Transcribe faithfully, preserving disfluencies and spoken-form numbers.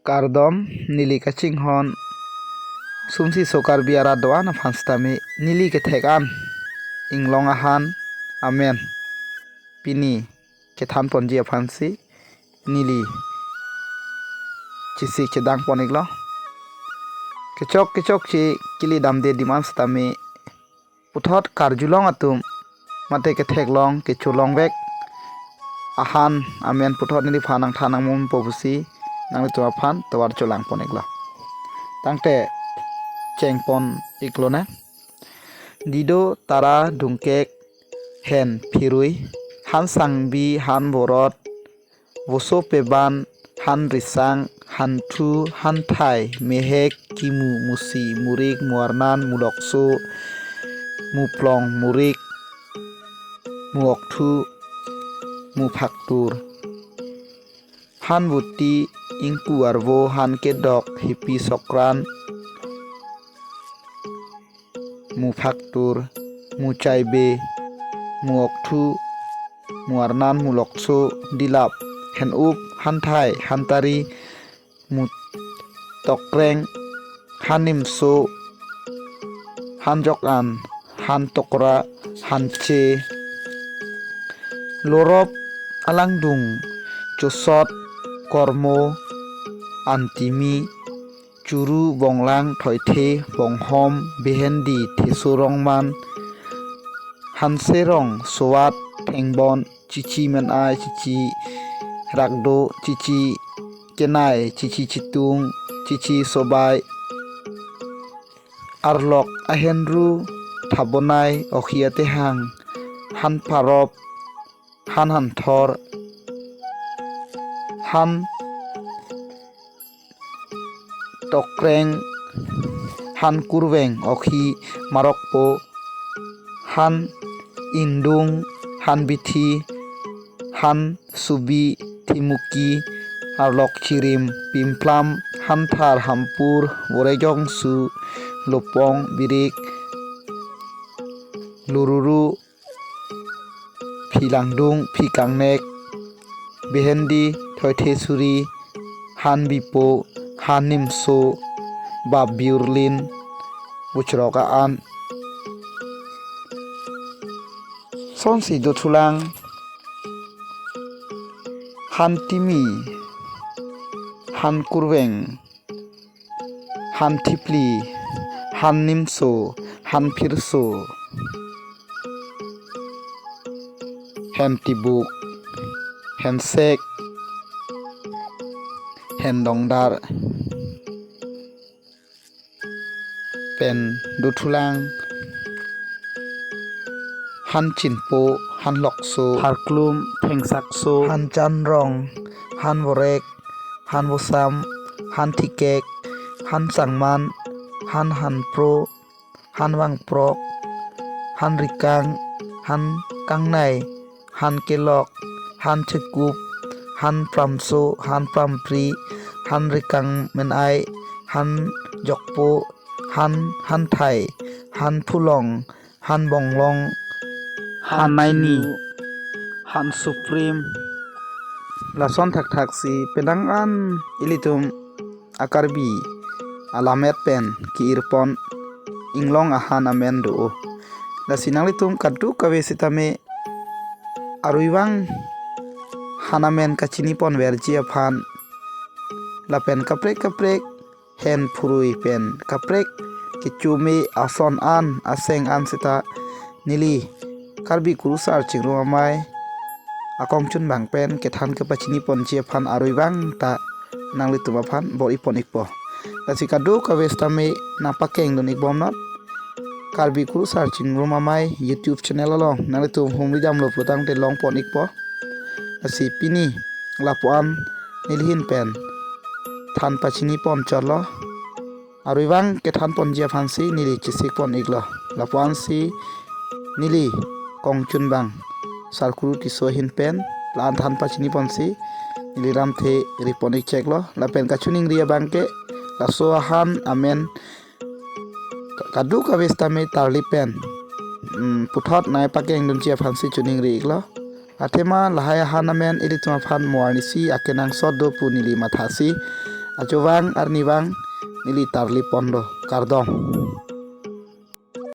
Kardom, neli kachinghon Sumsi So Karbi arat do-an aphan sitame neli kethek an Inglong ahan amen pini kethan ponji aphansi neli chesik chedang pon iklo. Kechok kechokche kili damde adim an sitame puthot karjulong atum mate ketheklong kecholongvek ahan amen puthot neliphan nangthan nangmumpo pusi nanglitum aphan tovar cholang pon iklo. Tangte cheng pon iklo na. Dido Tara Dungkek, Hen Phirui, Han Sangbi, Han Borot, Voso Peban, Han Risang, Han Thu, Han Thai, Mehek, Kimu, Musi, Murik, Muarnan, Mulokso, Muplong, Murik, Muokthu, Muphaktur, Han Buti, Ingku Arvo, Han Kedok, Hipi Sokran, Muphaktur, Muchaibe, Muokthu, Muarnan, Mulokso, Dilap, Hen Up, Han Thai, Han Tari, Mutokreng, Han Nimso, Han Jok An, Han Tokra, Han Che, Lorop, Alangdung, Chosot, Kormo, Antimi, Churu, Bonglang, Thoithe, Bonghom, Behendi, Theso Rongman, Hanserong, Sowat, Thengbon, Chichi Menai, Chichi Rakdo, Chichi Kenai, Chichi Chitung, Chichi Sobai, Arlok Ahenru, Thabonai, Okhi Atehang, Han Parop, Han Hanthor, Han Tokreng, Han Kurveng, Okhi Marokpo, Han Indung, Han Bithi, Han Subi, Thimuki, Arlok Chirim, Pimplam, Han Thar, Hampur, Vorejongsu, Lopong, Birik, Lururu, Philangdung, Phikangnek, Behendi, Thoithe Suri, Han Bipo, Han Nimso, Bab Biurlin, Buchrok An. Sonsi dothulang, Han Timi, Han Kurveng, Han Thipli, Han Nimso, Han Phirso, Hen Tibuk, Hen Sek, Hen Dongdar, pen dothulang, Han Chinpo, Han Lokso, Harklum, Thengsakso, Han Chanrong, Han Vorek, Han Vosam, Han Thikek, Han Sangman, Han Hanpro, Han Vangprok, Han Rikang, Han Kangnai, Han Kelok, Han Chekup, Han Pramso, Han Prampri, Han Rikang Menai, Han Jokpo, Han Hanthai, Han Phulong, Han Bonglong, Han Naini, Han Supreme. Lason thakthaksi penang an ilitum a-Karbi alamet pen ke-irpon Inglong ahan amen do. Lasi nanglitum kadokave sitame aruivang han amen kachiniponverji aphan lapen kaprek kaprek Hen Phirui pen kaprek kecho me ason an aseng an seta neli Karbi Kurusar Chingrum Amei akongchunbang pen kethan kepachiniponji aphan aruivang ta nanglitum aphan bor-ipon ikpo. Lasi kadokave sitame nangpakengdun ikbomnot Karbi Kurusar Chingrum Amei YouTube channel along nanglitum humri damlo putangte longpon ikpo. Lasi pini lapu-an neli ahin pen than pachinipon chotlo. Aruivang kethanponji aphansi neli chesikpon iklo. Lapu-ansi neli kongchunbang Sarkuru Tisso ahin pen la-an than pachiniponsi neli ramthe ripon ikcheklo. Lapen kachiningri abangke laso ahan amen ka-, kadokave sitame tarli pen, mm, puthot nangpakengdunji aphansi chiningri iklo. Athema lahai ahan amen ilitum aphan mo arnisi akenangsot do pu neli mathasi. Ajo vang arni vang neli tarli pon do, kardom.